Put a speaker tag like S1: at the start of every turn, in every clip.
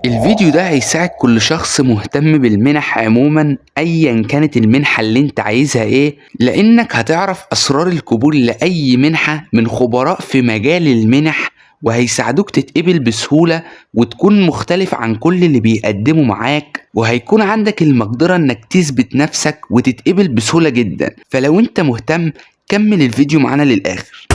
S1: الفيديو ده هيساعد كل شخص مهتم بالمنح عموما، ايا كانت المنحة اللي انت عايزها ايه، لانك هتعرف اسرار القبول لأي منحة من خبراء في مجال المنح، وهيساعدوك تتقبل بسهولة وتكون مختلف عن كل اللي بيقدموا معاك، وهيكون عندك المقدرة انك تثبت نفسك وتتقبل بسهولة جدا. فلو انت مهتم كمل الفيديو معانا للآخر.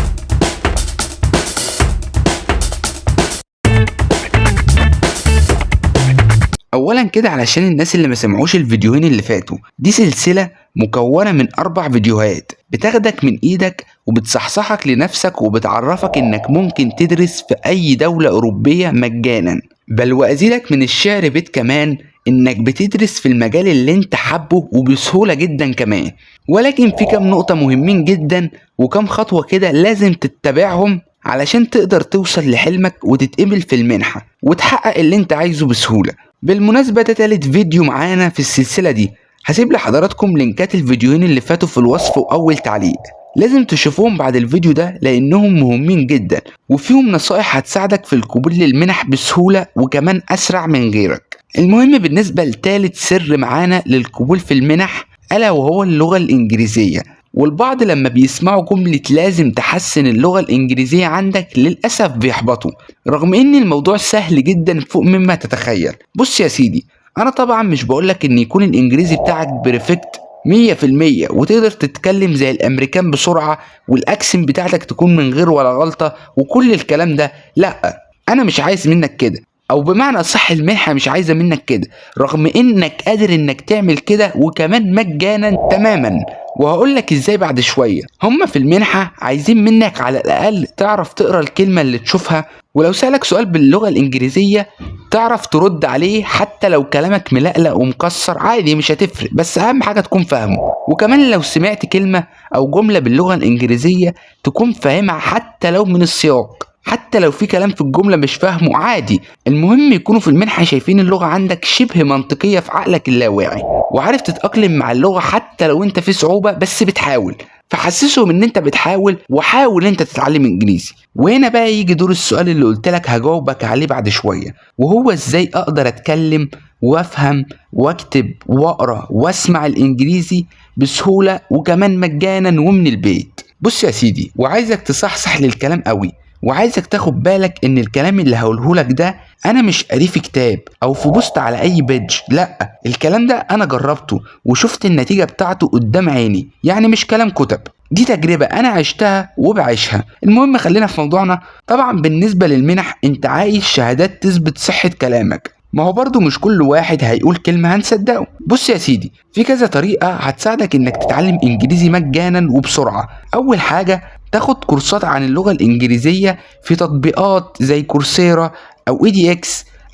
S1: اولا كده، علشان الناس اللي ما سمعوش الفيديوهين اللي فاتوا، دي سلسلة مكونة من 4 فيديوهات بتاخدك من ايدك وبتصحصحك لنفسك وبتعرفك انك ممكن تدرس في اي دولة اوروبية مجانا، بل وازيدك من الشعر بيت كمان انك بتدرس في المجال اللي انت حابة وبسهولة جدا كمان. ولكن في كام نقطة مهمين جدا وكام خطوة كده لازم تتبعهم علشان تقدر توصل لحلمك وتتقبل في المنحة وتحقق اللي انت عايزه بسهولة. بالمناسبة ده تالت فيديو معانا في السلسلة دي، هسيب لحضراتكم لينكات الفيديوهين اللي فاتوا في الوصف وأول تعليق، لازم تشوفوهم بعد الفيديو ده لأنهم مهمين جدا وفيهم نصائح هتساعدك في القبول للمنح بسهولة وكمان أسرع من غيرك. المهم بالنسبة لتالت سر معانا للقبول في المنح، ألا وهو اللغة الإنجليزية. والبعض لما بيسمعوا جملة لازم تحسن اللغة الإنجليزية عندك للأسف بيحبطوا، رغم إن الموضوع سهل جدا فوق مما تتخيل. بص يا سيدي، أنا طبعا مش بقولك إن يكون الإنجليزي بتاعك perfect 100% وتقدر تتكلم زي الأمريكان بسرعة وال accent بتاعتك تكون من غير ولا غلطة وكل الكلام ده، لأ أنا مش عايز منك كده، أو بمعنى صح المنحة مش عايزة منك كده، رغم إنك قادر إنك تعمل كده وكمان مجانا تماما، وهقول لك ازاي بعد شوية. هما في المنحة عايزين منك على الأقل تعرف تقرأ الكلمة اللي تشوفها، ولو سألك سؤال باللغة الإنجليزية تعرف ترد عليه حتى لو كلامك ملقلق ومكسر عادي مش هتفرق، بس أهم حاجة تكون فاهمه. وكمان لو سمعت كلمة أو جملة باللغة الإنجليزية تكون فاهمها حتى لو من السياق، حتى لو في كلام في الجملة مش فاهمه عادي، المهم يكونوا في المنحة شايفين اللغة عندك شبه منطقية في عقلك اللاواعي وعارف تتأقلم مع اللغة حتى لو انت في صعوبة بس بتحاول. فحسسهم ان انت بتحاول وحاول انت تتعلم انجليزي. وهنا بقى يجي دور السؤال اللي قلت لك هجاوبك عليه بعد شوية، وهو ازاي اقدر اتكلم وافهم واكتب واقرا واسمع الانجليزي بسهولة وكمان مجانا ومن البيت. بص يا سيدي، وعايزك تصحصح للكلام قوي، وعايزك تاخد بالك ان الكلام اللي هقوله لك ده انا مش قارية في كتاب او في post على اي page، لا الكلام ده انا جربته وشفت النتيجة بتاعته قدام عيني، يعني مش كلام كتب، دي تجربة انا عشتها وبعيشها. المهم خلينا في موضوعنا. طبعا بالنسبة للمنح انت عايز شهادات تثبت صحة كلامك، ما هو برضو مش كل واحد هيقول كلمة هنصدقه. بص يا سيدي، في كذا طريقة هتساعدك انك تتعلم انجليزي مجانا وبسرعة. اول حاجة تاخد كورسات عن اللغة الإنجليزية في تطبيقات زي Coursera أو edX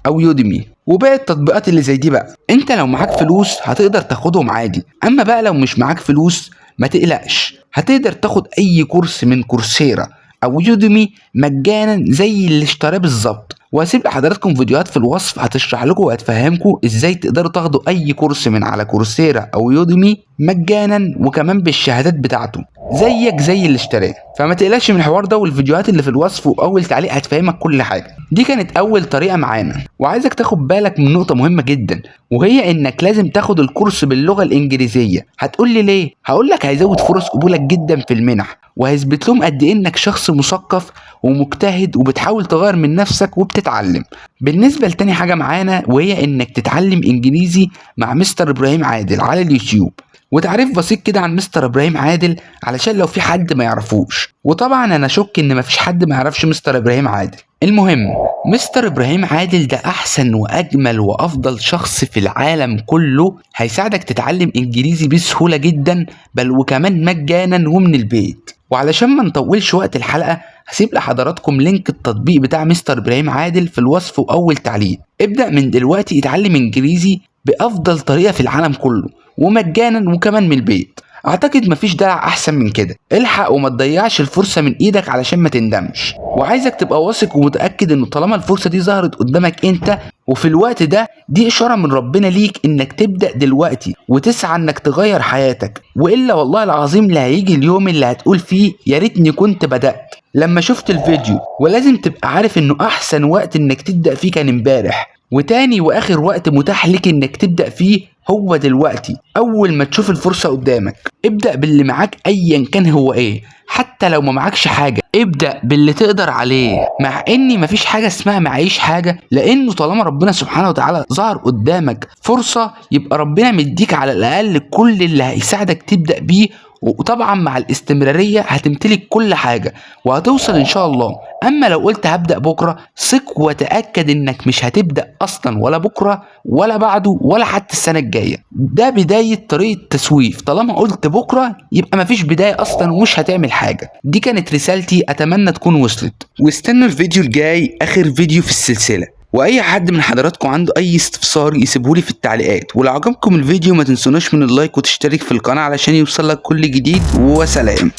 S1: أو Udemy وباقي التطبيقات اللي زي دي. بقى انت لو معاك فلوس هتقدر تاخدهم عادي، اما بقى لو مش معاك فلوس ما تقلقش، هتقدر تاخد اي كورس من Coursera او Udemy مجانا زي اللي اشتراه بالظبط. وهسيب لحضراتكم فيديوهات في الوصف هتشرح لكم وهتفهمكم ازاي تقدروا تاخدوا اي كورس من على Coursera او Udemy مجانا وكمان بالشهادات بتاعته زيك زي اللي اشتراه. فما تقلقش من الحوار ده، والفيديوهات اللي في الوصف واول تعليق هتفهمك كل حاجة. دي كانت اول طريقه معانا. وعايزك تاخد بالك من نقطة مهمة جدا، وهي انك لازم تاخد الكورس باللغة الانجليزية. هتقول لي ليه؟ هقول لك هيزود فرص قبولك جدا في المنح، وهيثبت لهم قد ايه انك شخص مثقف ومجتهد وبتحاول تغير من نفسك وبتتعلم. بالنسبة لتاني حاجة معانا، وهي انك تتعلم انجليزي مع مستر ابراهيم عادل على اليوتيوب. وتعريف بسيط كده عن مستر ابراهيم عادل علشان لو في حد ما يعرفوش، وطبعا انا اشك ان مفيش حد ما يعرفش مستر ابراهيم عادل. المهم مستر ابراهيم عادل ده احسن واجمل وافضل شخص في العالم كله، هيساعدك تتعلم انجليزي بسهولة جدا بل وكمان مجانا ومن البيت. وعلشان ما نطولش وقت الحلقة هسيب لحضراتكم link التطبيق بتاع مستر ابراهيم عادل في الوصف واول تعليق. ابدأ من دلوقتي اتعلم انجليزي بافضل طريقة في العالم كله ومجانا وكمان من البيت. اعتقد مفيش دلع احسن من كده. الحق وما تضيعش الفرصة من ايدك علشان ما تندمش. وعايزك تبقى واثق ومتأكد انه طالما الفرصة دي ظهرت قدامك انت وفي الوقت ده، دي اشارة من ربنا ليك انك تبدأ دلوقتي وتسعى انك تغير حياتك، والا والله العظيم لا هيجي اليوم اللي هتقول فيه يا ريتني كنت بدأت لما شفت الفيديو. ولازم تبقى عارف انه احسن وقت انك تبدأ فيه كان امبارح. وتاني واخر وقت متاح لك انك تبدأ فيه هو دلوقتي. اول ما تشوف الفرصة قدامك ابدأ باللي معاك ايا كان هو ايه، حتى لو ما معكش حاجة ابدأ باللي تقدر عليه. مع ان مفيش حاجة اسمها معيش حاجة، لانه طالما ربنا سبحانه وتعالى ظهر قدامك فرصة يبقى ربنا مديك على الاقل كل اللي هيساعدك تبدأ بيه، وطبعا مع الاستمرارية هتمتلك كل حاجة وهتوصل ان شاء الله. اما لو قلت هبدأ بكرة، ثق وتأكد انك مش هتبدأ اصلا، ولا بكرة ولا بعده ولا حتى السنة الجاية. ده بداية طريقة تسويف، طالما قلت بكرة يبقى مفيش بداية اصلا ومش هتعمل حاجة. دي كانت رسالتي، اتمنى تكون وصلت، واستنوا الفيديو الجاي اخر فيديو في السلسلة. واي حد من حضراتكم عنده اي استفسار يسيبهولي في التعليقات، ولو عجبكم الفيديو ما تنسوناش من ال like وتشترك في القناة علشان يوصلك كل جديد. وسلام.